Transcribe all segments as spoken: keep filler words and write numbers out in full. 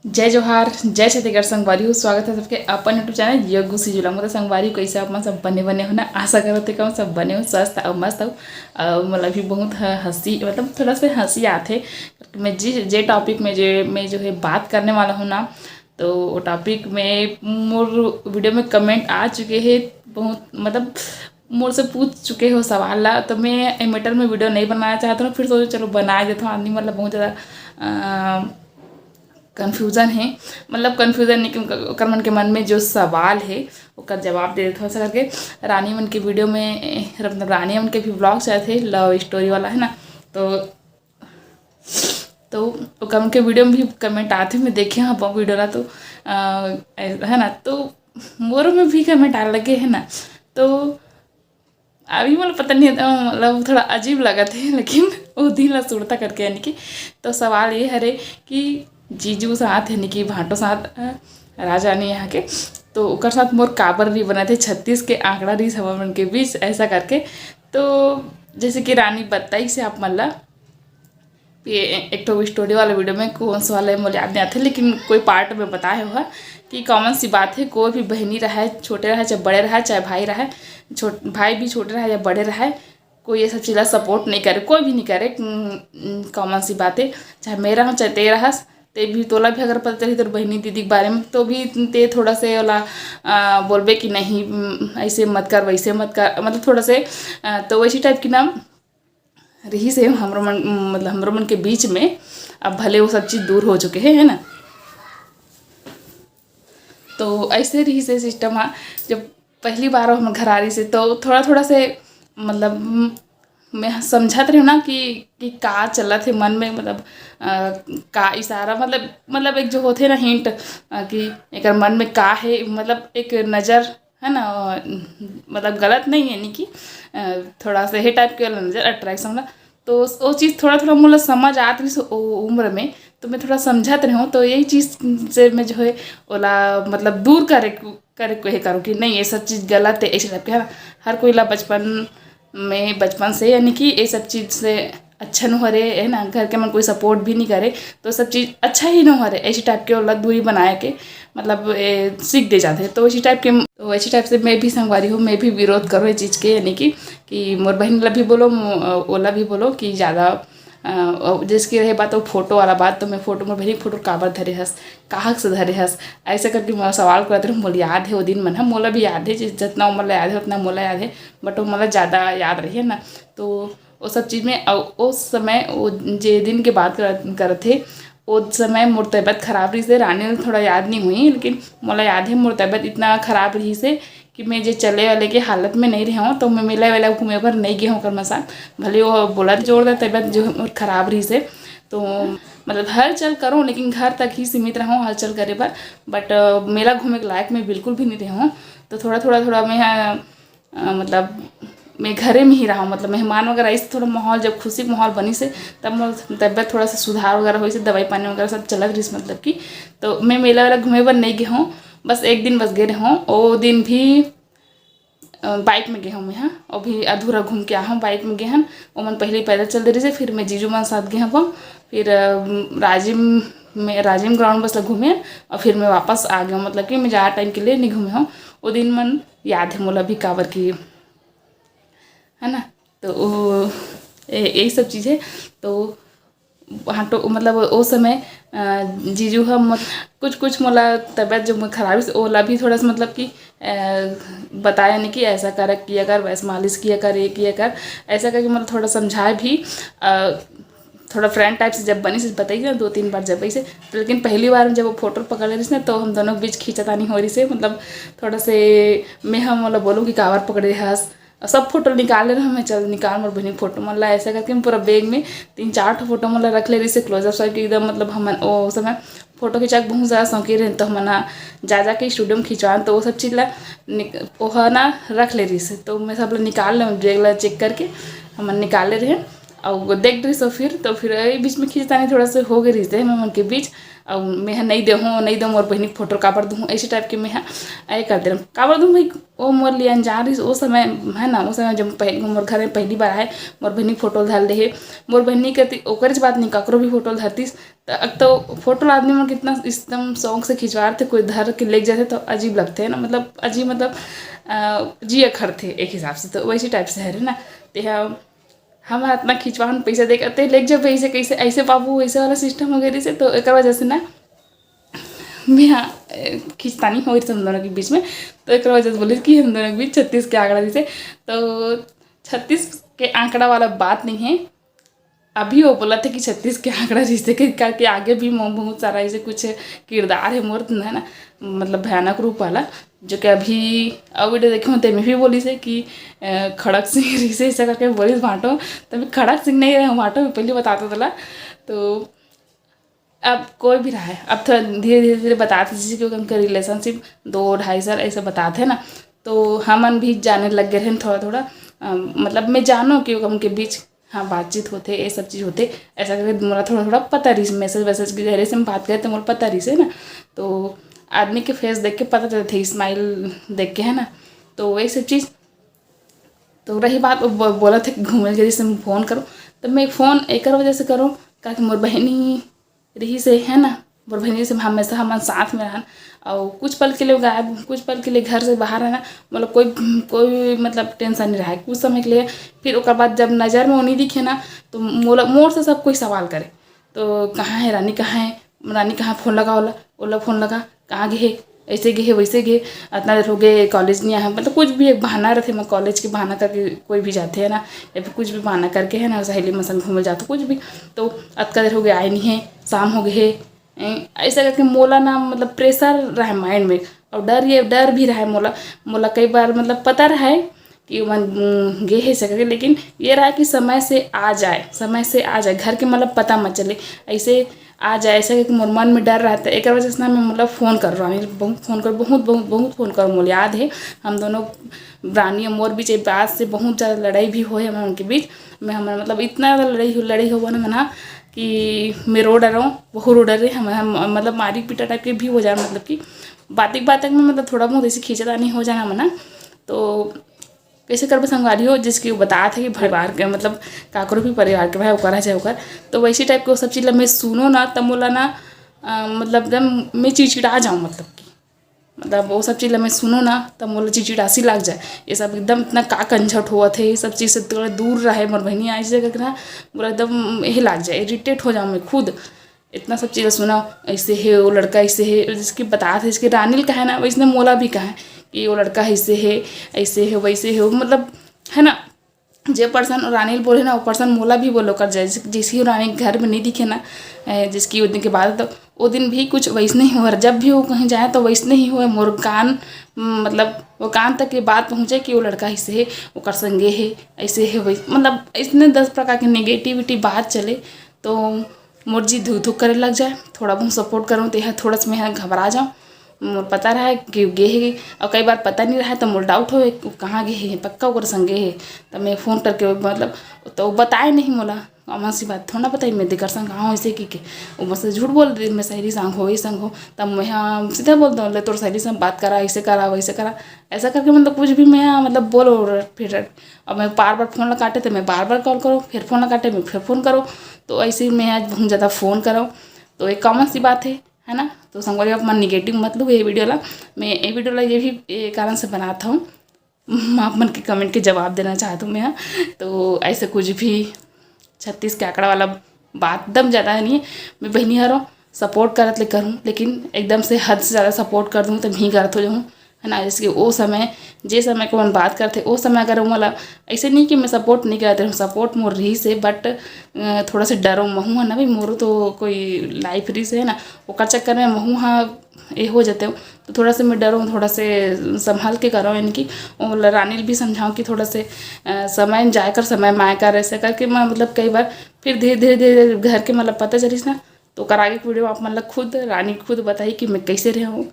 जय जोहार, जय छत्तीसगढ़ संगवारी हो। स्वागत है सबके अपन YouTube चैनल यज्ञ सिजुला। मोर संगवारी हो, कैसे आप मन सब बने बने हो ना? आशा करत है कि सब बने हो, स्वस्थ अउ मस्त हो। अउ मोला भी बहुत ह-, हंसी, मतलब थोड़ा सा हंसी आथे। मैं जिस, जे टॉपिक में जे मैं जो है बात करने वाला हूँ ना, तो वो टॉपिक में मोर वीडियो में कमेंट आ चुके हैं बहुत, मतलब मोर से पूछ चुके हो सवाल ला, तो मैं ए मैटर में वीडियो नहीं बनाना चाहत हूँ। फिर सोचो चलो बना देता हूँ, आदमी मतलब बहुत ज़्यादा कन्फ्यूजन है, मतलब कन्फ्यूजन नहीं, क्योंकि ओकर मन के मन में जो सवाल है ओकर जवाब दे देता हूँ ऐसा करके। रानी मन के वीडियो में, मतलब रानी मन के भी ब्लॉग आए थे लव स्टोरी वाला, है ना, तो तो ओकर मन के वीडियो में भी कमेंट आथे, मैं देखे हूँ अपन वीडियो ला तो अ, है ना, तो मोरो में भी कमेंट आए लगे, है ना। तो अभी मोला पता नहीं, अ, मतलब थोड़ा अजीब लगत है, लेकिन वो दिन ला सुरता करके यानी कि। तो सवाल ये हरे कि जीजू साथ यानी कि भांटो साथ, अ, राजा रानी यहाँ के, तो ओकर साथ मोर काबर नहीं बना थे, छत्तीस के आंकड़ा रही हमर मन के बीच ऐसा करके। तो जैसे कि रानी बताई से आप मन ला, ये एक ठो स्टोरी वाला वीडियो में कौन सा वाला है मोला याद नहीं आते, लेकिन कोई पार्ट में बताए हुआ कि कॉमन सी बात है, कोई भी बहनी रहे, छोटे रहे चाहे बड़े रहे, चाहे भाई रहे, छोट भाई भी छोटे रहे या बड़े रहे, कोई ये सब चीज़ ला सपोर्ट नहीं करे, कोई भी नहीं करे। कॉमन सी बात है, चाहे मेरा हो चाहे तेरा हस, ते भी तोला भी अगर पता चली तोर बहनी दीदी के बारे में, तो भी ते थोड़ा से ओला अ, बोलबे कि नहीं, उम, ऐसे मत कर, वैसे मत कर, मतलब थोड़ा से अ, तो वैसी टाइप की ना रही से हमरो मन, मतलब हमरो मन के बीच में। अब भले वो सब चीज़ दूर हो चुके हैं, है ना। तो ऐसे रही से सिस्टम हा, जब पहली बार हम घर आ रही से तो थोड़ा थोड़ा से, मतलब मैं समझत रही ना कि कि का चलत है मन में, मतलब अ, का इशारा, मतलब मतलब एक जो होते ना हिंट कि एकर मन में का है, मतलब एक नज़र है ना, अ, मतलब गलत नहीं है, नहीं कि अ, थोड़ा सा हे टाइप के वाला नज़र अट्रैक्शन वाला। तो वो चीज़ थोड़ा थोड़ा मोला समझ आत रही ओ उम्र में, तो मैं थोड़ा समझत रहूँ, तो यही चीज़ से मैं जो है ओला मतलब दूर करे करे कोहे करो कि नहीं, ये सब चीज़ गलत है, ऐसे टाइप के, है ना। हर कोई ला बचपन में, बचपन से यानी कि ये सब चीज़ से अच्छा नो हरे, है ना, घर के मन कोई सपोर्ट भी नहीं करे, तो सब चीज़ अच्छा ही नो हरे, ऐसी टाइप के ओला दूरी बनाए के मतलब ए, सीख दे जाते। तो इसी टाइप के, तो इसी टाइप से मैं भी संगवारी हूँ, मैं भी विरोध करो ये चीज़ के, यानी कि कि मोर बहन ला भी बोलो, मो- ओला भी बोलो कि ज़्यादा अ, अउ जैसे कि रहे बात वो फोटो वाला बात, तो मैं फोटो, मोर बहनी फोटो काबर धरे हस, काहक से धरे हस, ऐसे करके मोला सवाल करत रहे। मोला याद है वो दिन मन ह, मोला भी याद है, जिस जितना मोला याद है उतना मोला याद है, बट वो मोला ज़्यादा याद रही है ना। तो वो सब चीज़ में अउ उस समय वो जे दिन के बात करत करत थे, वो समय मोर तबीयत खराब रही से, रानी ल थोड़ा याद नहीं हुई, लेकिन मोला याद है मोर तबीयत इतना खराब रही से कि मैं जे चले वाले के हालत में नहीं रहे हूँ, तो मैं मेला वेला घूमे बर नहीं गए हूँ ओकर मन साथ। भले वो बोला जोरदार तबीयत जो मोर खराब रही से, तो मतलब हलचल करूँ लेकिन घर तक ही सीमित रहूँ हलचल करे बर, बट मेला घूमे के लायक मैं बिल्कुल भी नहीं रहे हूँ। तो थोड़ा थोड़ा थोड़ा मैं यहाँ अ, मतलब मैं घरे में ही रहा, मतलब मेहमान वगैरह आइस, थोड़ा माहौल जब खुशी के माहौल बनिस हे, तब मोर तबियत थोड़ा सा सुधार वगैरह होइस हे, दवाई पानी वगैरह सब चलत रहिस, मतलब कि तो मैं मेला वेला घूमे बर नहीं गे हूँ, बस एक दिन बस गे रहे हूँ। वो दिन भी अ, बाइक में गे हूँ मैं, हाँ, वो भी अधूरा घूम के आ हूँ। बाइक में गे हन, वो मन पहले ही पैदल चल दे रहिस हे, फिर मैं जीजू मन साथ गे हूँ, फिर अ, राजिम में, राजिम ग्राउंड बस ला घूमे और फिर मैं वापस आ गया हूँ, मतलब कि मैं ज़्यादा टाइम के लिए नहीं घूमे हूँ। वो दिन मन याद है मोला भी काबर कि, है ना, तो वो ए- यही सब चीज़ है। तो हाँ, तो मतलब वो समय अ, जीजू हम कुछ कुछ मोला तबीयत जो मोर खराब है ओला भी थोड़ा सा मतलब कि अ, बताया नहीं कि ऐसा कर किया कर, वैसे मालिश किया कर, ये किया कर, ऐसा करके मतलब थोड़ा समझाए भी। अ, थोड़ा फ्रेंड टाइप से जब बनिस बताइए ना, दो तीन बार जब ऐसे, तो लेकिन पहली बार में जब वो फोटो पकड़ रही ना, तो हम दोनों के बीच खींचातानी हो रही से, मतलब थोड़ा से मैं हम मतलब बोलूँ कि कावर पकड़े हस, सब फोटो निकाल ले रहे, मैं चल निकाल मोर बहनी फोटो मन ला, ऐसा करके मैं पूरा बैग में तीन चार ठो फोटो मन ला रख ले रही से क्लोजअप सब के एकदम, मतलब हम ओ समय फोटो खिंचा के बहुत ज़्यादा शौकीन रहे, तो हमन हा जा जा के स्टूडियो में खिंचवान, तो वो सब चीज़ ला निक- ओहा ना रख ले रही से, तो मैं सब ला निकाल ले बैग ला चेक करके हमन निकाल ले रहे। अउ देख डरिस फिर, तो फिर ए बीच में खींचतानी थोड़ा से हो गए रहिस हे हमन के बीच। अउ मैं ह नहीं देहूँ, नहीं देहूँ मोर बहिनी फोटो काबर दूँ, ऐसे टाइप के मैं ह ए कर दे रहूँ। काबर दूँ भाई, वो मोर लिए अनजान रहिस ओ समय, है ना, ओ समय जब पहले मोर घर में पहली बार आए, मोर बहिनी फोटो धर ले हे, मोर बहिनी कहती ओकरेच बात नहीं, ककरो भी फोटो धरतीस, त अब तो फोटो ला आदमी मन कितना एकदम शौक से खिंचवा रथे, कोई धर के लेके जाथे तो अजीब लगथे, है ना, मतलब अजीब, मतलब अ, जिया खरथे एक हिसाब से, तो वैसी टाइप से हरे ना। ते ह हमर इतना खिंचवान पैसा दे के, "ते लेके जा पैसे, कैसे ऐसे बाबू, ऐसे वाला सिस्टम हो गया रहिस हे।" तो एकर वजह से ना मैं ह, ए, खींचतानी हो रही हम दोनों के बीच में। तो एकर वजह से बोले कि हम दोनों के बीच छत्तीस के आंकड़ा रहिस हे। तो छत्तीस के आंकड़ा वाला बात नहीं है। अभी वो बोला था कि छत्तीस के आंकड़ा रहिस हे, करके आगे भी मो-, बहुत सारा ऐसे कुछ किरदार है मोर, है ना, मतलब भयानक रूप वाला, जो कि अभी अउ वीडियो देखे हों, तेमे भी बोलिस हे कि अ, खड़क सिंह रहिस हे, ऐसा करके बोलिस भांटो। तभी खड़क सिंह नहीं रहे भांटो, मैं पहले बताता तला। तो अब कोई भी रहा है, अब थोड़ा धीरे धीरे धीरे बताते, जैसे कि उनका रिलेशनशिप दो ढाई साल ऐसे बताते हैं ना, तो हमन भी जाने लग गए हैं थोड़ा थोड़ा। अ, मतलब मैं जानो कि उनके बीच, हाँ, बातचीत होते, ये सब चीज़ होते, ऐसा करके मोला थोड़ा थोड़ा पता रहिस, मैसेज वैसेज के जरिए से हम बात करे तो मोला पता रहिस हे ना। तो आदमी के फेस देख के पता चलते, स्माइल देख के, है ना। तो वही सब चीज़। तो रही बात, वो ब-, बोला था कि घूमे के जैसे मैं फ़ोन करूँ, तो मैं फ़ोन एकर वजह से करूँ, काकि मोर बहिनी रहिस हे, है ना, मोर बहिनी से हमेशा हमन साथ में रहन। और कुछ पल के लिए गायब, कुछ पल के लिए घर से बाहर रहना, मतलब कोई, कोई मतलब टेंशन नहीं रहा है कुछ समय के लिए। फिर ओकर बाद जब नज़र में वो नहीं दिखे ना, तो मोला, मोर से सब कोई सवाल करे, तो कहाँ है रानी, कहाँ है रानी, कहाँ, फ़ोन लगा ओला, ओला फ़ोन लगा, कहाँ गे हे, ऐसे गे हे, वैसे गे हे, इतना देर हो गए, कॉलेज नहीं आया है, मतलब कुछ भी एक बहाना रहते, मैं कॉलेज के बहाना करके कोई भी जाते हैं ना, या फिर कुछ भी बहाना करके, है ना, सहेली मन संग घूमे जाते, कुछ भी। तो अतका देर हो गए आए नहीं है, शाम हो गए है, ए, ऐसा करके मोला ना, मतलब प्रेशर रहे माइंड में, और डर, ये डर भी रहे मोला। मोला कई बार मतलब पता रहे कि मन, उम, गे हे ऐसा करके, लेकिन ये रहा कि समय से आ जाए, समय से आ जाए, घर के मतलब पता मत चले, ऐसे आ जाए, ऐसा करके मोर मन में डर रहता है। एक वजह से ना मैं मतलब फ़ोन कर रानी, बहुत फ़ोन कर, बहुत बहुत बहुत फ़ोन कर, मोला याद है हम दोनों, रानी और मोर बीच एक बात से बहुत ज़्यादा लड़ाई भी होए हमन के बीच। मैं, हमन मतलब इतना ज़्यादा लड़ाई हो, लड़ाई हो ना मना कि मैं रो डरो, वहू रो डरे, हम, हम मतलब मारी पीटा टाइप के भी हो जाए, मतलब कि बातें बातें में मतलब थोड़ा बहुत ऐसे खींचतानी हो जाना मना। तो कैसे करबे संगवारी हो, जिसकी वो बतात है कि परिवार के, मतलब काकरो भी परिवार के भाई ओकर है, चाहे ओकर, तो वैसी टाइप के वो सब चीज़ ला मैं सुनो ना, तब मोला ना अ, मतलब एकदम मैं चिड़चिड़ा जाऊँ, मतलब कि मतलब वो सब चीज़ ला मैं सुनो ना, तब मोला चिड़चिड़ासी लग जाए। ये सब एकदम इतना का कंझट होवत है, ये सब चीज़ से थोड़ा दूर रहे मोर बहिनी, ऐसे करके ना मोला एकदम यही लग जाए, इरिटेट हो जाऊँ मैं खुद। इतना सब चीज़ सुना, ऐसे है वो लड़का, ऐसे है, जिसकी बतात है, इसके रानी ल कहे ना, वैसने मोला भी कहे कि वो लड़का ऐसे है, ऐसे है, वैसे है, मतलब, है ना, जे पर्सन रानी ल बोले ना, वो पर्सन मोला भी बोलो कर जाए। जिस-, जिसकी रानी घर में नहीं दिखे ना, ए, जिसकी वो दिन के बाद, तो वो दिन भी कुछ वैसने ही हुआ। जब भी वो कहीं जाए तो वैसने ही हुआ। मोर कान, मतलब वो कान तक ये बात पहुँचे कि वो लड़का ऐसे है, ओकर संगे है, ऐसे है, वैसे, मतलब इसने दस प्रकार के नेगेटिविटी बात चले, तो मोर जी धुक धुक करे लग जाए। थोड़ा बहुत सपोर्ट करूँ तो यह थोड़ा सा मैं घबरा जाऊँ। मोर पता रहा है कि गे हे, और कई बार पता नहीं रहा तो मोर डाउट हो कहाँ गे हे, पक्का ओकर संगे हे। तो मैं फ़ोन करके मतलब, तो बताए नहीं मोला, कौन सी बात थोड़ा ना बताई मैं देकर संग कहाँ ऐसे की के। वो मुझसे झूठ बोल दे, मैं सहेली संग हो, ये संग हो, तब मैं हाँ सीधा बोल दूँ, ले तोर सहेली संग बात करा, ऐसे करा, वैसे करा, ऐसा करके मतलब कुछ भी मैं हाँ मतलब बोलो। फिर अब मैं बार बार फ़ोन काटे तो मैं बार बार कॉल करो, फिर फ़ोन काटे मैं फिर फ़ोन करो। तो ऐसे ही मैं आज बहुत ज़्यादा फ़ोन करो, तो एक कॉमन सी बात है, है ना। तो संगवारी आप मन नेगेटिव मत लो ये वीडियो ला। मैं ये वीडियो ला ये भी ये कारण से बनाता हूँ, आप मन के कमेंट के जवाब देना चाहता हूँ मैं। तो ऐसे कुछ भी छत्तीस के आंकड़ा वाला बात दम ज़्यादा नहीं है। मैं बहनी हरों, सपोर्ट करत ले करूँ, लेकिन एकदम से हद से ज़्यादा सपोर्ट कर दूँ तो भी गलत हो जाऊँ, है ना। जैसे कि वो समय, जे समय को मन बात करते, वो समय अगर वो मोला, ऐसे नहीं कि मैं सपोर्ट नहीं करते रहूँ, सपोर्ट मोर रही से, बट थोड़ा से डरो महू है ना भाई, मोरो तो कोई लाइफ रही से है ना, ओकर चक्कर में महू हाँ ये हो जाते हो। तो थोड़ा से मैं डरो, थोड़ा से संभाल के करो, यानी कि वो ल-, रानी ल भी समझाओ कि थोड़ा से अ, समय जाए कर समय माए कर, ऐसे करके मैं मतलब कई बार फिर धीरे धीरे धीरे धीरे घर के मतलब पता चलिस ना, तो ओकर आगे के वीडियो आप मन ल खुद रानी खुद बताई कि मैं कैसे रहे हूँ,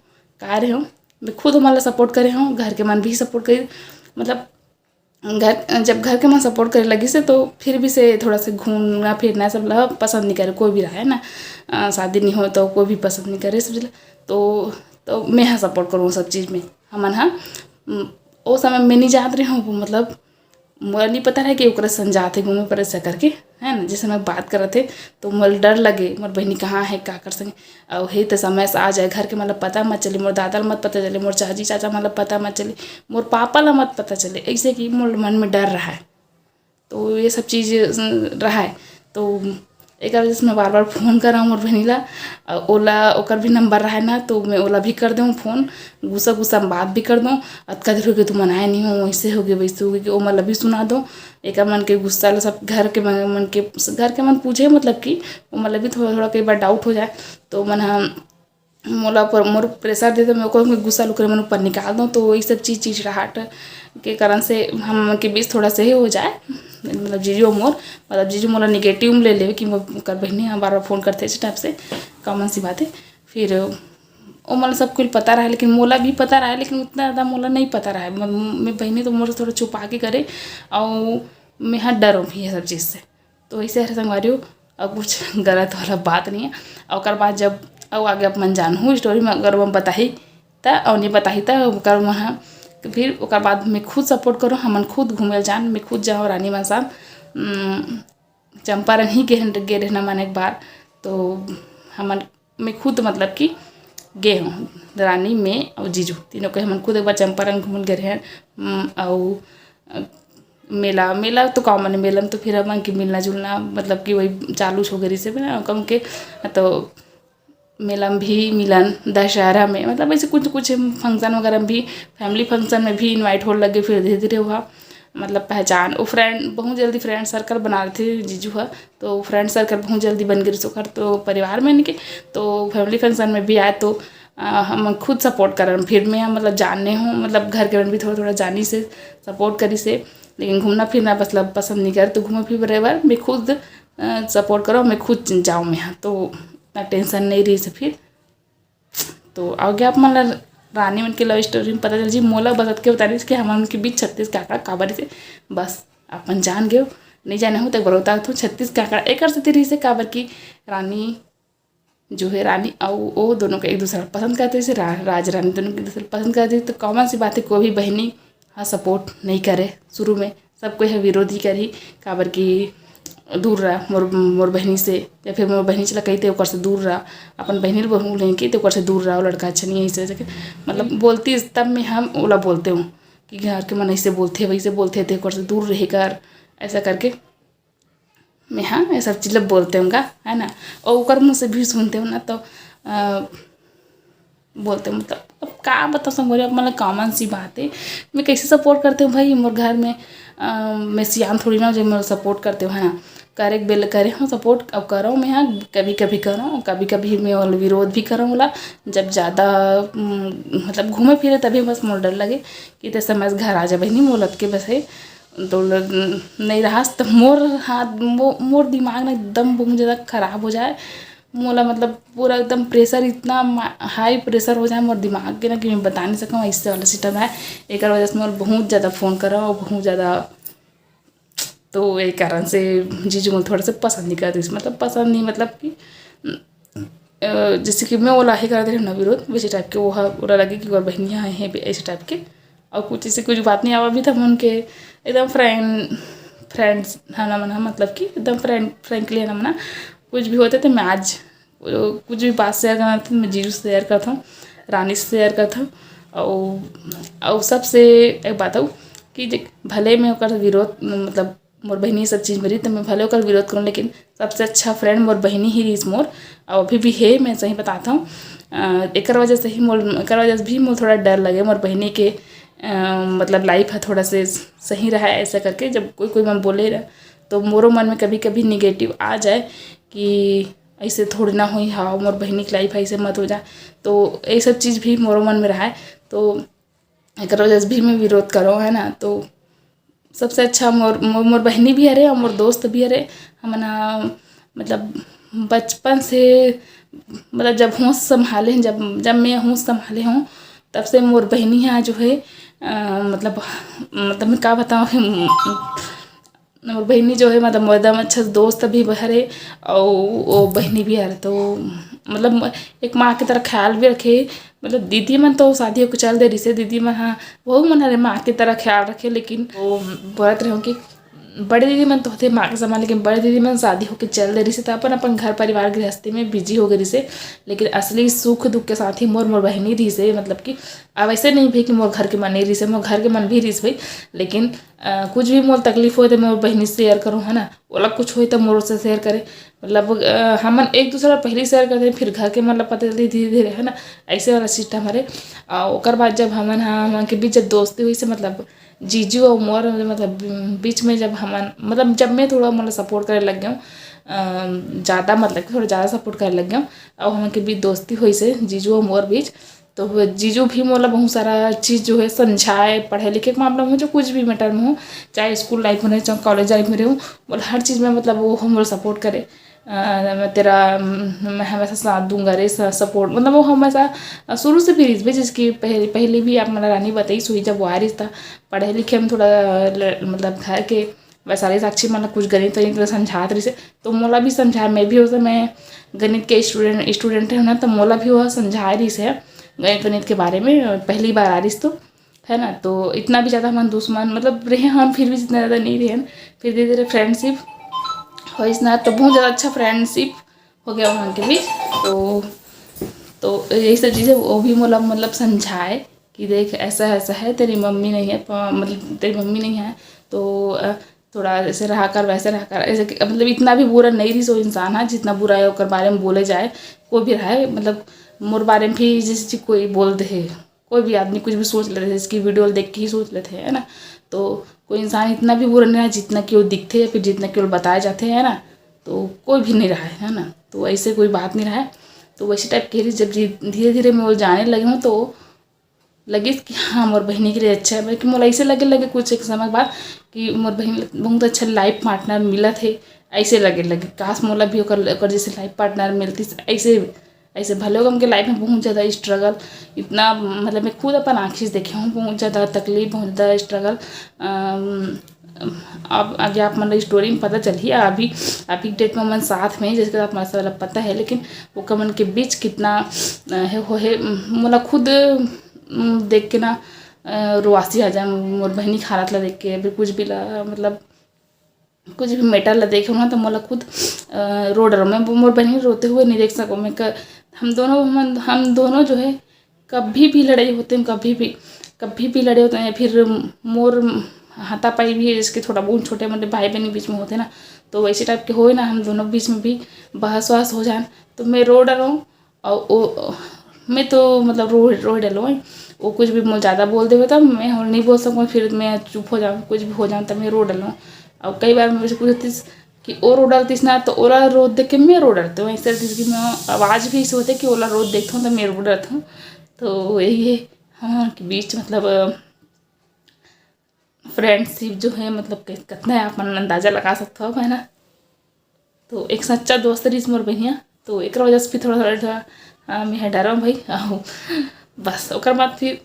का रहे हूँ। मैं खुद ओमन ल सपोर्ट करे हूँ, घर के मन भी सपोर्ट करी, मतलब घर, जब घर के मन सपोर्ट करे लगिस हे, तो फिर भी से थोड़ा से घूमना फिरना सब ला पसंद नहीं करे, कोई भी रहे ना। अ, शादी नहीं हो तो कोई भी पसंद नहीं करे सब चीज ला। तो, तो मैं हा सपोर्ट करूँ सब चीज में। हमन हा, उम, ओ समय में नहीं जानत रहे हूँ, मतलब मोला नहीं पता रहे कि ओकरे संग जात हे घूमे पर ऐसा करके, है ना। जैसे मैं बात करत हे, तो मोला डर लगे, मोर बहिनी कहाँ है, का कर संगे, अउ हे तो समय से आ जाए, घर के मतलब पता मत चले, मोर दादा ला मत पता चले, मोर चाची चाचा मतलब पता मत चले, मोर पापा ला मत पता चले, ऐसे कि मोर मन में डर रहा है। तो ये सब चीज, अ, रहा है। तो एक वजह से मैं बार बार फोन करा मोर बहिनी ला, अ, ओला, ओकर भी नंबर रहा है ना, तो मैं ओला भी कर दूँ फोन, गुस्सा गुस्सा में बात भी कर दूँ। अतका देर हो गए तुमन आए नहीं हो, ऐसे हो गए, वैसे हो गए, कि ओ मतलब भी सुना दो। एक मन के गुस्सा ला सब घर के मन, मन के, घर के मन पूछे, मतलब कि ओ मतलब भी थोड़ा थोड़ा कई बार डाउट हो जाए, तो मन हम मोला ऊपर मोर प्रेशर दे, तो मैं ओकर गुस्सा लुकरे मन ऊपर निकाल दूँ। तो ये सब चीज, चिड़चिड़ाहट के कारण से हम के बीच थोड़ा से ही हो जाए, मतलब जीजू मोर, मतलब जीजू मोला निगेटिव में ले लेवे कि मोर कर बहिनी हम बार बार फोन करते इस टाइप से, कॉमन सी बात है। फिर ओ मतलब सब कुछ पता रहा, लेकिन मोला भी पता रहा, लेकिन उतना ज़्यादा मोला नहीं पता रहा। मैं, मैं बहिनी तो मोर थोड़ा छुपा के करे, और मैं हाँ डरो भी ये सब चीज़ से। तो ऐसे हर संगवारी हो, और कुछ गलत वाला बात नहीं है। और ओकर बाद जब, और आगे अपन जानहू स्टोरी में अगर मैं बताही त, और नहीं बताही त ओकर मन ह, फिर ओकर बाद में खुद सपोर्ट करो, हमन खुद घूमे जान, मैं खुद जाओ रानी मन साथ। उम, चंपारण ही गे, गे रहना मन एक बार, तो हमन, मैं खुद मतलब कि गे हूँ रानी, मैं और जीजू तीनों के, हमन खुद एक बार चंपारण घूमन गए रहे। उम, और, अ, मेला, मेला तो कॉमन है, मेला में तो फिर हमन के मिलना जुलना मतलब कि वही चालू हो गई से ना, कम के तो मेला में भी मिलन, दशहरा में, मतलब ऐसे कुछ कुछ फंक्शन वगैरह में भी, फैमिली फंक्शन में भी इनवाइट हो लगे। फिर धीरे धीरे हुआ, मतलब पहचान, वो फ्रेंड बहुत जल्दी फ्रेंड सर्कल बना लेते जीजू ह, तो फ्रेंड सर्कल बहुत जल्दी बन गई ओकर तो परिवार में इनके। तो फैमिली फंक्शन में भी आए तो, अ, हम खुद सपोर्ट करन, फिर मैं मतलब जानने हूँ, मतलब घर के मन भी थोड़ा थोड़ा जानी से सपोर्ट करी से, लेकिन घूमना फिरना मतलब पसंद नहीं करे, तो घूमे फिरे बर मैं खुद सपोर्ट करो, मैं खुद जाऊँ मैं यहाँ, तो ना टेंशन नहीं रही से फिर। तो आगे आप मन ला रानी मन के लव स्टोरी में पता चल जी। मोला बस अतके बता रही कि हमन के बीच छत्तीस काकड़ा काबर से, बस अपन जान गयो, नहीं जाने हो तो एक बार बता दो, छत्तीस काकड़ा एकर से रही से काबर कि रानी जो है, रानी अउ ओ दोनों के एक दूसरा पसंद करते से रा-, राज रानी दोनों के एक दूसरा पसंद करते, तो कॉमन सी बात है, कोई भी बहिनी हा सपोर्ट नहीं करे शुरू में, सब कोई हा विरोध ही करही, काबर कि दूर रहा मोर, मोर बहिनी से, या फिर मोर बहिनी चला कही थे ओकर से दूर रहा, अपन बहिनी ल बहू लें कि तो ओकर से दूर रहा, वो लड़का अच्छा नहीं है, ऐसे ऐसे के मतलब बोलती, तब मैं हम ओला बोलते हूँ कि घर के मन ऐसे बोलते, वैसे बोलते थे, ओकर से दूर रहे कर, ऐसा करके मैं हाँ ये सब चीज़ ला बोलते हूँ का, है ना। और ओकर मुँह से भी सुनते हूँ ना, तो अ, बोलते हूँ, मतलब अब का बताओ संगवारी, अब मतलब कॉमन सी बात है। मैं कैसे सपोर्ट करते हूँ भाई, मोर घर में अ, मैं सियान थोड़ी ना जो मैं सपोर्ट करते हूँ, है ना। करे के बेल करे हूँ सपोर्ट, अब करो मैं हाँ, कभी कभी करो, कभी कभी मैं ओला विरोध भी करो ओला। जब ज़्यादा उम, मतलब घूमे फिरे तभी बस मोर डर लगे कि ते समय से घर आ जा बहिनी, मोर लतके बस है। तो ल-, नहीं रहा तो मोर हाथ, मो-, मोर दिमाग ना एकदम बहुत ज़्यादा खराब हो जाए। मोला मतलब पूरा एकदम प्रेशर, इतना हाई प्रेशर हो जाए मोर दिमाग के ना कि मैं बता नहीं सकूँ, ऐसे वाला सिस्टम है। एक वजह से मोर बहुत ज़्यादा फ़ोन करा और बहुत ज़्यादा, तो यही कारण से जीजू मोला थोड़ा सा पसंद नहीं करती, मतलब पसंद नहीं, मतलब कि अ, जैसे कि मैं ओला ही करते रहे ना विरोध, वैसे टाइप के वो हा, ओला लगे कि ओकर बहिनिया है पे, ऐसे टाइप के। और कुछ ऐसे कुछ बात नहीं आवा भी था मन के, एकदम फ्रेंड, फ्रेंड्स है ना मना, मतलब कि एकदम फ्रेंड, फ्रेंकली है ना मना। कुछ भी होते थे मैं आज, अ, कुछ भी बात शेयर करना था मैं जीजू से शेयर करता हूँ, रानी से शेयर करता हूँ। और, और सबसे एक बात हो कि जे भले मैं ओकर विरोध, मतलब मोर बहिनी सब चीज़ मेरी, तो मैं भले ओकर विरोध करूँ, लेकिन सबसे अच्छा फ्रेंड मोर बहिनी ही रहीस मोर, और अभी भी है, मैं सही बताता हूँ। अ, एकर वजह से ही मोर, एकर वजह से भी मोर थोड़ा डर लगे मोर बहिनी के, अ, मतलब लाइफ है थोड़ा से सही रहा है ऐसा करके, जब कोई कोई मन बोले रहा, तो मोरो मन में कभी कभी निगेटिव आ जाए कि ऐसे थोड़ी ना होई, हाँ मोर बहिनी की लाइफ ऐसे मत हो जाए, तो ये सब चीज़ भी मोरो मन में रहा है। तो एकर वजह से भी मैं विरोध करो, है ना। तो सबसे अच्छा मोर, मोर, मोर बहिनी भी हरे और मोर दोस्त भी हरे। हमन ह, मतलब बचपन से, मतलब जब होश संभाले हैं, जब, जब मैं होश संभाले हूँ, तब से मोर बहिनी ह जो है, अ, मतलब, मतलब मैं का बताऊँ, मोर बहिनी जो है, मतलब, मोर एकदम अच्छा दोस्त भी हरे, और वो बहिनी भी हरे। तो मतलब, एक माँ की तरह ख्याल भी रखे। मतलब, दीदी मन तो शादी होके चल दे रिसे, दीदी मन, हाँ, वहू मन हरे माँ की तरह ख्याल रखे, लेकिन वो बोलत रहे कि बड़े दीदी मन तो होथे माँ के समान, लेकिन बड़े दीदी मन शादी होके चल दे रिसे, तो अपन अपन घर परिवार गृहस्थी में बिजी हो गए रिसे। लेकिन असली सुख दुख के साथ ही मोर मोर बहिनी रिसे। मतलब कि अब ऐसे नहीं भी कि मोर घर के मन नहीं रिसे, मोर घर के मन भी रिस भाई, लेकिन अ, कुछ भी मोर तकलीफ होए तो मोर बहिनी से शेयर करूँ, है ना। ओला कुछ होए तो मोर से शेयर करे। मतलब, अ, हमन एक दूसरा पहले शेयर करते हैं, फिर घर के मन ला पता चलती धीरे धीरे, है ना। ऐसे वाला सिस्टम हरे। और ओकर बाद जब हमन, हाँ, हमन के बीच जब दोस्ती हुई से, मतलब, जीजू और मोर, मतलब, बीच में जब हमन, मतलब, जब मैं थोड़ा, मतलब, सपोर्ट करे लग गया हूँ, अ, ज़्यादा, मतलब कि थोड़ा ज़्यादा सपोर्ट करे लग गया हूँ, और हमन के बीच दोस्ती हुई से जीजू और मोर बीच, तो वो जीजू भी मोला बहुत सारा चीज़ जो है समझाए, पढ़े लिखे के मामला में हो, जो कुछ भी मैटर में हो, चाहे स्कूल लाइफ में रहे, चाहे कॉलेज लाइफ में रहे हो, मोला हर चीज़ में, मतलब, वो मोला सपोर्ट करे। अ, मैं तेरा, मैं हमेशा साथ दूंगा रे, सपोर्ट, मतलब, वो हमेशा शुरू से भी रिस भी, जिसकी पहले, पहले भी आप, मतलब, रानी बताई सुई जब वो आ रही था, पढ़े लिखे में थोड़ा ल-, मतलब, घर के वैशाली साक्षी मन ला कुछ गणित वणित ला समझात रहिस हे, तो मोला भी समझाए, मैं भी, उस समय गणित के स्टूडेंट, स्टूडेंट हूँ ना, तो मोला भी वो समझाए रहिस हे गणित वणित के बारे में, पहली बार आ रहिस तो, है ना। तो इतना भी ज़्यादा हमन दुश्मन, मतलब, रहे हन, फिर भी इतना ज़्यादा नहीं रहे हन, फिर धीरे धीरे फ्रेंडशिप होइस ना, तो बहुत ज़्यादा अच्छा फ्रेंडशिप हो गया हमन के बीच। तो, तो यही सब चीज़ें वो भी मोला, मतलब, समझाए कि देख, ऐसा ऐसा है, तेरी मम्मी नहीं है, प-, मतलब, तेरी मम्मी नहीं है, तो अ, थोड़ा ऐसे रहा कर, वैसे रहा कर, ऐसे कि, मतलब, इतना भी बुरा नहीं रहिस वो इंसान, हाँ, जितना बुरा है ओकर बारे में बोले जाए, कोई भी रहे, मतलब, मोर बारे में भी जैसे कि कोई बोल दे है, कोई भी आदमी कुछ भी सोच लेते हैं, इसकी वीडियो देख के ही सोच लेते हैं, है ना। तो कोई इंसान इतना भी बुरा नहीं रहा, जितना कि वो दिखते हैं, फिर जितना कि वो बताए जाते हैं, है ना। तो कोई भी नहीं रहा है, है ना। तो ऐसे कोई बात नहीं रहा है। तो वैसे टाइप के रही, जब जी-, धीरे धीरे मैं वो जाने लगी हूँ, तो लगिस कि हाँ, मोर बहिनी के लिए अच्छा है, बल्कि मोला ऐसे लगे, लगे कुछ एक समय बाद कि मोर बहिनी बहुत अच्छा लाइफ पार्टनर मिलत हे, ऐसे लगे, लगे काश मोला भी ओकर, ओकर जैसे लाइफ पार्टनर मिलती, ऐसे, ऐसे भले हमके लाइफ में बहुत ज़्यादा स्ट्रगल, इतना, मतलब, मैं खुद अपन आँखी से देखे हूँ, बहुत ज़्यादा तकलीफ, बहुत ज़्यादा स्ट्रगल। अब आगे आप मन ला स्टोरी में पता चलही, अभी, अभी डेट में मन साथ में, जैसे कि आप मन सबला पता है, लेकिन ओकर मन के बीच कितना, अ, हे, हो हे, मोला खुद, उम, देख के ना, अ, रुआसी आ जाए मोर बहिनी के हालत ला देख के, अभी कुछ भी ला, मतलब, कुछ भी मैटर ला देखे ना, तो मोला खुद, अ, रो डरो। मैं मोर बहिनी रोते हुए नहीं देख सकूँ। मैं क-, हम दोनों, हम, हम दोनों जो है, कभी भी लड़ाई होते हैं, कभी भी, कभी भी लड़े होते हैं, या फिर मोर हाथापाई भी है, जैसे कि थोड़ा बहुत छोटे मोटे भाई बहन के बीच में होते हैं ना, तो वैसे टाइप के होए ना, हम दोनों के बीच में भी बहस वहस हो जाए, तो मैं रो डरूँ। और वो, मैं तो, मतलब, रो, रो डलूँ। वो कुछ भी मोर ज़्यादा बोल देवे, तब मैं और नहीं बोल सकूँ, फिर मैं चुप हो जाऊँ, कुछ भी हो जाऊँ, तब मैं रो डलूँ। और कई बार मैं कुछ होती कि वो रो डरतीस ना, तो ओला रो देख के मैं रो डरती हूँ। ऐसे कि मैं, आवाज़ भी ऐसे होते कि ओला रो देखता हूँ, तो मैं रो डरती हूँ। तो यही है, हाँ, कि बीच, मतलब, फ्रेंडशिप जो है, मतलब, कि-, कितना है, आप मन अंदाज़ा लगा सकते हो, है ना। तो एक सच्चा दोस्त रहिस मोर बहिनिया, तो एक वजह से भी थोड़ा, थोड़ा, थोड़ा, हाँ, मैं डरा भाई, आहो। बस, ओकर बाद फिर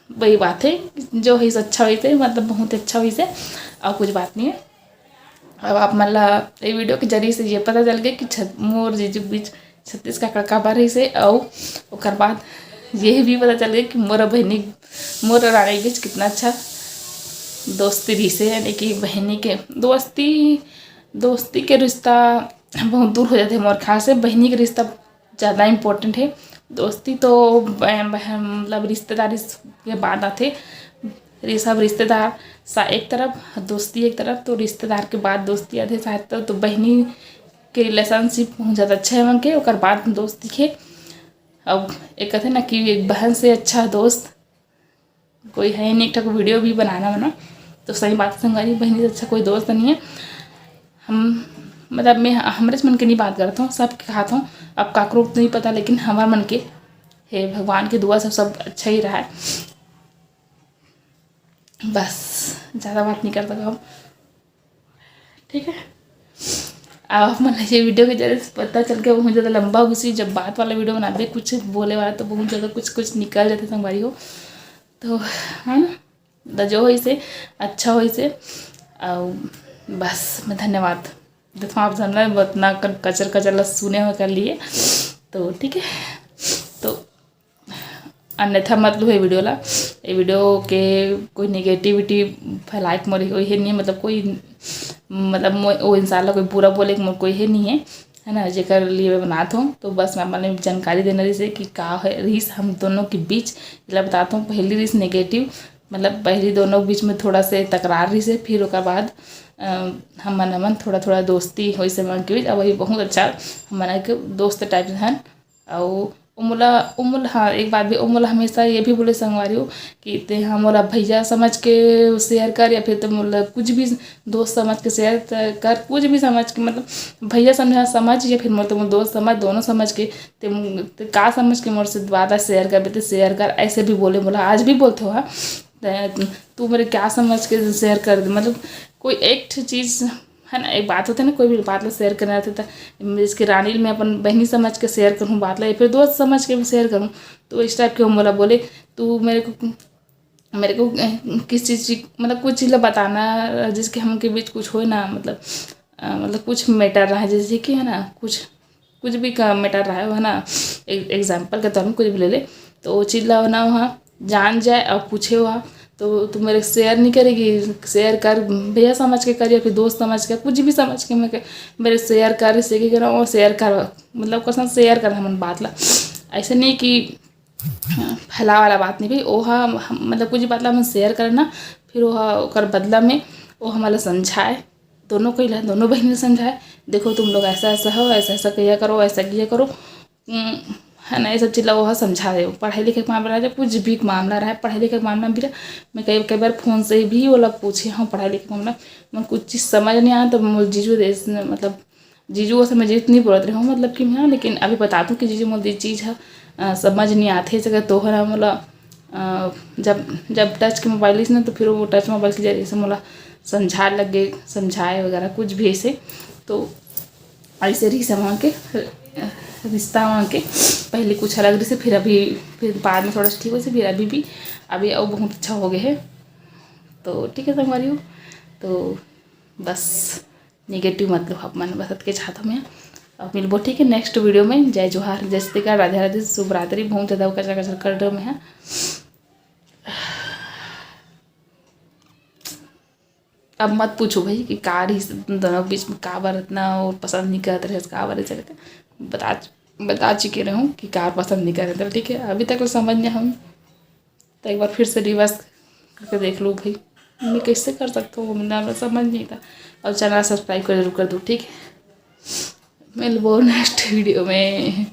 वही बात है, जो है, अच्छा होइसे, मतलब, बहुत अच्छा होइसे, और कुछ बात नहीं है। अब आप मन ला ये वीडियो के जरिए से ये पता चल गया कि छ-, मोर जीजू के बीच छत्तीस का कड़का बार रहिसे, अउ ओकर बाद ये भी पता चल गया कि मोर बहिनी, मोर रानी के बीच कितना अच्छा दोस्ती रहिसे, यानी कि बहिनी के दोस्ती, दोस्ती के रिश्ता बहुत दूर हो जाते मोर ख्याल से। बहिनी के रिश्ता ज़्यादा इम्पोर्टेंट है। दोस्ती तो ब-, बहन, मतलब, रिश्तेदारी के बाद आते। ये सब रिश्तेदार सा एक तरफ, दोस्ती एक तरफ, तो रिश्तेदार के बाद दोस्ती आते शायद। तो, तो बहिनी के रिलेशनशिप बहुत ज़्यादा अच्छा है उनके, ओकर बाद दोस्ती के। अब एक कहते ना कि एक बहन से अच्छा दोस्त कोई है नहीं, एक ठक वीडियो भी बनाना बना। तो सही बात है संगवारी, बहिनी से अच्छा कोई दोस्त नहीं है। हम, मतलब, मैं हमरे मन के नहीं बात करता हूँ, सबके कहत हूँ। अब काकरो तो नहीं पता, लेकिन हमार मन के, हे भगवान की दुआ से सब अच्छा ही रहा है। बस, ज़्यादा बात नहीं करता हम, ठीक है। अब आप मन ये वीडियो के जरिए से पता चल गया, बहुत ज़्यादा लंबा घुसी। जब बात वाला वीडियो बनाते, कुछ बोले वाला तो बहुत ज़्यादा कुछ, कुछ निकल जाते संगवारी हो, तो है ना। त जो होइसे अच्छा होइसे। अउ बस मैं धन्यवाद देथों आप झन ला, उतना क-, कचर कचर ला सुने हो कर लिए। तो ठीक है, तो अन्यथा मत लो ये वीडियो ला। ये वीडियो के कोई नेगेटिविटी फैलाए के मोर ओहे नहीं, मतलब कोई, मतलब मो-, वो इंसान ला कोई बुरा बोले के मोर कोई हे नहीं है, है ना, जेकर लिए मैं बनात हूँ। तो बस मैं अपने जानकारी देना रहिस कि का है, रहिस हम दोनों के बीच, एला बतात हूँ। पहली रहिस नेगेटिव, मतलब पहली दोनों के बीच में थोड़ा से तकरार रहिस, फिर ओकर बाद अ, हमन हमन थोड़ा थोड़ा दोस्ती होइस हमन के बीच। अब वही बहुत अच्छा, हमन के दोस्त टाइप हन। अउ ओ मोला, ओ मोला, हाँ, एक बात भी, ओ मोला हमेशा ये भी बोले संगवारी हो कि ते, हाँ, मोला भैया समझ के शेयर कर, या फिर ते मोला कुछ भी दोस्त समझ के शेयर कर, कुछ भी समझ के, मतलब भैया समझ, समझ या फिर मोर, ते मोर दोस्त समझ, दोनों समझ के ते, ते का समझ के मोर से बात शेयर कर, ते शेयर कर, ऐसे भी बोले मोला, आज भी बोलते हो। हाँ, ते तू मेरे क्या समझ के शेयर कर दे, मतलब कोई एक ठो चीज़ है ना, एक बात होता है ना, कोई भी बात ला शेयर करना रहता है, जैसे कि रानी मैं अपन बहनी समझ के शेयर करूँ बात ला, या फिर दोस्त समझ के शेयर करूँ, तो इस टाइप के हम बोला बोले, तू मेरे को, मेरे को अ, किस चीज़ की, मतलब कुछ चीज़ ला बताना, जिसके हम के बीच कुछ हो ना, मतलब अ, मतलब कुछ मैटर रहा, जैसे कि है ना, कुछ कुछ भी का मैटर रहा है ना, एग्जाम्पल के तौर में कुछ भी ले ले, तो वो चीज़ ला ना वहाँ जान जाए और पूछे हुआ, तो तू मेरे शेयर नहीं करेगी, शेयर कर, भैया समझ के कर या फिर दोस्त समझ के, कुछ भी समझ के मैं के-, मेरे शेयर कर, इससे की करा और शेयर कर, मतलब कसम शेयर कर हमन बात ला, ऐसे नहीं कि अ, फैलाव वाला बात नहीं भाई। ओहा हम, मतलब कुछ बात ला हमन शेयर करना, फिर ओहा ओकर बदला में वो हमला समझाए, दोनों कोई ला, दोनों बहन ला समझाए, देखो तुम लोग ऐसा ऐसा हो, ऐसा ऐसा किया करो, ऐसा किया करो। उम, है ना, ये सब चीज़ ला ओहा समझा दे। पढ़ाई लिखे के मामला रहे, कुछ भी मामला रहे, पढ़ाई लिखे के मामला भी रहे, मैं कई कई बार फ़ोन से भी ओला पूछे हूँ पढ़ाई लिखे के मामला। मैं कुछ चीज़ समझ नहीं आया तो मोर जीजू दे, मतलब जीजू वो समय जीत नहीं बोलत रहे हूँ, मतलब कि मैं, लेकिन अभी बता दूँ कि जीजू मोर दे चीज़ है अ, समझ नहीं आते, जगह तो है ना, मोला अ, जब, जब टच के मोबाइल रहिस ना, तो फिर वो टच मोबाइल के जरिए से मोला समझाए लग गए, समझाए वगैरह कुछ भी ऐसे। तो ऐसे रहिस वहाँ के, अ, रिश्ता वहाँ के पहले कुछ अलग रहिस, फिर अभी, फिर बाद में थोड़ा सा ठीक होइस, फिर अभी भी, अभी और बहुत अच्छा हो गया है। तो ठीक है संगवारी हो, तो बस नेगेटिव मत लो आप मन, बस अतके चाहत हूँ मैं। अब मिलबो ठीक है नेक्स्ट वीडियो में। जय जोहार, जय छत्तीसगढ़, राधे राधे, शुभ रात्रि। बहुत ज़्यादा कचर कचर कर रहे हो मैं, हाँ। अब मत पूछो भाई कि का रहिस दोनों के बीच में, का बर इतना वो पसंद नहीं करत रहे, का बर चले थे, बता, बता चुके रहूँ कि का पसंद नहीं करत रहे, ठीक है। अभी तक तो समझ नहीं हम, तो एक बार फिर से रिवर्स करके देख लो भाई, मैं कैसे कर सकता हूँ, वो मेरा समझ नहीं था। और चैनल सब्सक्राइब कर जरूर कर दो, ठीक है। मिलबो नेक्स्ट वीडियो में।